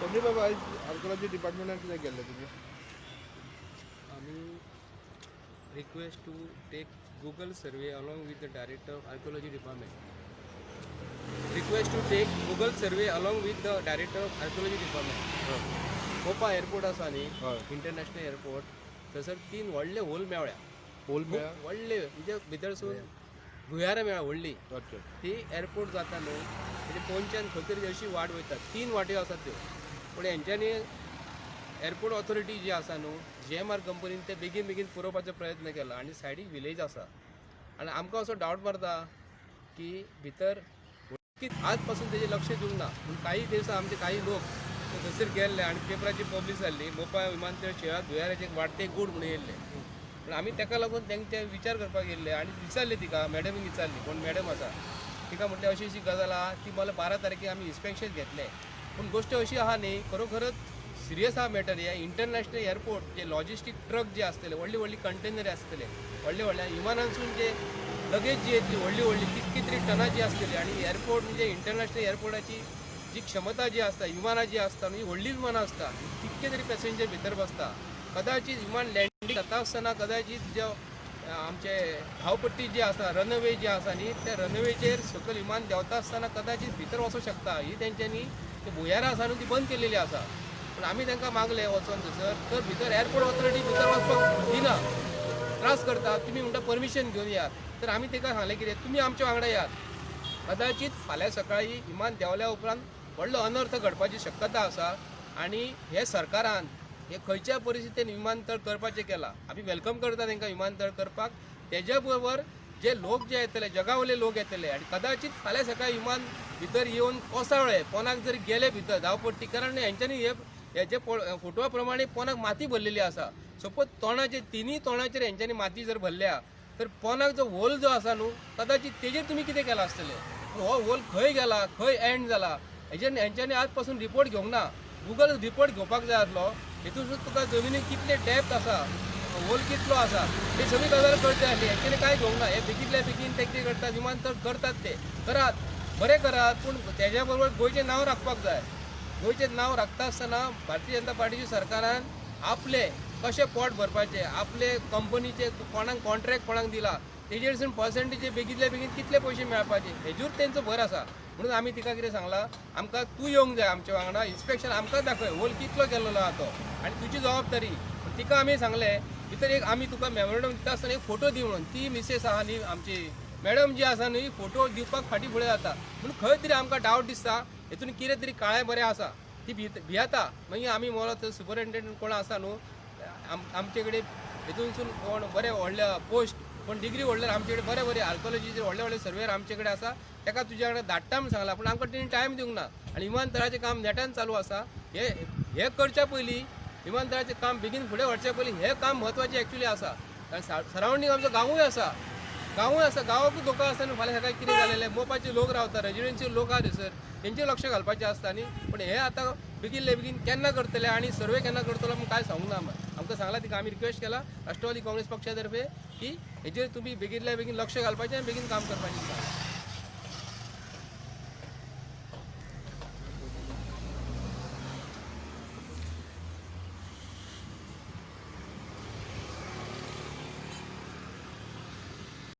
संदीप बाबा, आयज आर्किओलॉजी डिपार्टमेंटान कित्याक गेल्ले तुमी? आमी request to take Google survey along with the director of archaeology department. Request to take Google survey along with the director of archaeology department. Mopa airport आसा न्ही, international airport, थंयसर तीन व्हडले होल मेवळ्या. होल खूब मेळ्ळा? व्हडले, म्हणजे भितरसून भुंयारां मेळ्ळा व्हडली. ती एअरपोर्ट जाता न्हू, तेजे पोंच्यान खंय तरी अशी वाट वयता. तीन वाट्यो आसात त्यो. पूण हेंच्यांनी एअरपोर्ट ऑथॉरिटी जी आसा न्हू, जीएमआर कंपनीन ते बेगीन बेगीन पुरोवपाचो प्रयत्न केला आनी सायडीक विलेज आसा आनी आमकां असो डावट मारता की भितर की आज पासून तेजेर लक्ष दिवंक ना. पूण काही दिवसां आमचे काही लोक ते थंयसर गेल्ले आनी पेपराची पब्लीश जाल्ली, मोपा विमानतळ शिळा भुंयाराचे वाडटे गूड म्हणून येयल्ले. पूण आमी तेका लागून तेंचे विचार करपाक गेल्ले आनी विचारले तिका, मॅडमीक विचारली, कोण मॅडम आसा तिका, म्हटलें अशी अशी गजाल आहा. ती मला 12 तारखेक आमी इन्स्पेक्शन घेतले. पूण गोश्ट अशी आहा न्ही, खरोखरच सिरियस आहा मॅटर. हे इंटरनॅशनल एअरपोर्ट जे लॉजिस्टीक ट्रक जे आसतले, व्हडली व्हडली कंटेनर आसतले, व्हडले व्हडल्या विमानांसून जे लगेज जी येतली, व्हडली व्हडली कितकी तरी टनाची आसतली. आनी एअरपोर्ट म्हणजे इंटरनॅशनल एअरपोर्टाची जी क्षमता जी आसता, विमानां जी आसता न्ही, व्हडली विमानां आसता, कितके तरी पॅसेंजर भितर बसता. कदाचित विमान लँडींग जाता आसतना कदाचित जो आमचे धांवपट्टी जी आसा, रनवे जी आसा न्ही, त्या रनवेचेर सकयल विमान देंवता आसतना कदाचित भितर वचूंक शकता. ही तेंच्यांनी ती भुंयारां आसा न्हू, ती बंद केलेली आसा. पूण आमी तांकां मागलें वचोन थंयसर, तर भितर एअरपोर्ट ऑथॉरिटी भितर वचपाक दिना, त्रास करता. तुमी म्हणटा परमिशन घेवन यात, तर आमी ताका सांगलें कितें, तुमी आमच्या वांगडा यात. कदाचित फाल्यां सकाळी विमान देंवल्या उपरांत व्हडलो अनर्थ घडपाची शक्यता आसा. आनी हे सरकारान हे खंयच्या परिस्थितीन विमानतळ करपाचें केलां, आमी welcome करता तांकां विमानतळ करपाक. तेज्या बरोबर जे लोक जे येतले, जगावयले लोक येतले आनी कदाचित फाल्यां सकाळी विमान भितर येवन कोसळ्ळे, पोनाक जर गेले भितर धांवपट्टी, कारण हेंच्यांनी हे हेजे फोटवा प्रमाणे पोनाक माती भरलेली आसा. सपोज तोंडाचेर, तिनूय तोंडाचेर हेंच्यांनी माती जर भरल्या तर पोनाक जो होल जो आसा न्हू, कदाचित तेजेर तुमी कितें केलां आसतलें. पूण हो होल खंय गेला, खंय एंड जाला, हेजेर हेंच्यांनी आज पासून रिपोर्ट घेवंक ना. गुगल रिपोर्ट घेवपाक जाय आसलो. हितून सुद्दां तुका जमिनीत कितले डेप्थ आसा, होल कितलो आसा, हे सगळी गजाल कळटा आसली. हेंच्यांनी कांय घेवंक ना. हे बेगितल्या बेगीन ते कितें करतात, विमानतळ करतात ते करात, बरें करात, पूण तेज्या बरोबर गोंयचें नांव राखपाक जाय. गोंयचें नांव राखता आसतना भारतीय जनता पार्टीच्या सरकारान आपले कशें पोट भरपाचें, आपले कंपनीचे कोणाक कॉन्ट्रॅक्ट कोणाक दिला तेजेरसून पर्संटेज बेगितल्या बेगीन कितले पयशे मेळपाचे हेजूर तेंचो भर आसा. म्हणून आमी तिका कितें सांगलां, आमकां तूं येवंक जाय आमच्या वांगडा, इन्स्पेक्शन आमकां दाखय होल कितलो केल्लो आहा तो आनी तुजी जबाबदारी. पूण तिका आमी सांगलें, भितर एक आमी तुका मेमोरंडम दिता आसतना एक फोटो दी म्हणून. ती मिसेस आहा न्ही, आमची मॅडम जी आसा न्ही, फोटो दिवपाक फाटीं फुडें जाता. म्हणून खंय तरी आमकां डावट दिसता, हितून कितें तरी काळें बरें आसा. ती भियेता. मागीर आमी म्हणत सुपरिटेंडंट कोण आसा न्हू आमचे कडेन, हितूनसून कोण बरे व्हडले पोस्ट, कोण डिग्री व्हडले आमचे कडेन, बरे बरे आर्कोलॉजीचे व्हडले व्हडले सर्वेयर आमचे कडेन आसा, ताका तुज्या कडेन धाडटा म्हूण सांगलां. पूण आमकां तेणी टायम दिवंक ना. आनी विमानतळाचें काम नेटान चालू आसा. हे हे करच्या पयलीं, विमानतळाचें काम बेगीन फुडें व्हरच्या पयलीं हें काम म्हत्वाचें एक्चुली आसा. कारण सरावंडींग आमचो गांवूय आसा, गांवूय आसा, गांवाकूय धोको आसा न्हू. फाल्यां सकाळी कितें जालेलें, मोपाचे लोक रावता, रेजिडेन्शियल लोक आहा थंयसर, तेंचेर लक्ष घालपाचें आसता न्ही. पूण हे आतां बेगीनले बेगीन केन्ना करतले आनी सर्वे केन्ना करतलो म्हूण कांय सांगूंक ना. आमकां सांगलां तिका, आमी रिक्वेस्ट केला राष्ट्रवादी काँग्रेस पक्षा तर्फे की हेजेर तुमी बेगीनल्या बेगीन लक्ष घालपाचें आनी बेगीन काम करपाचें.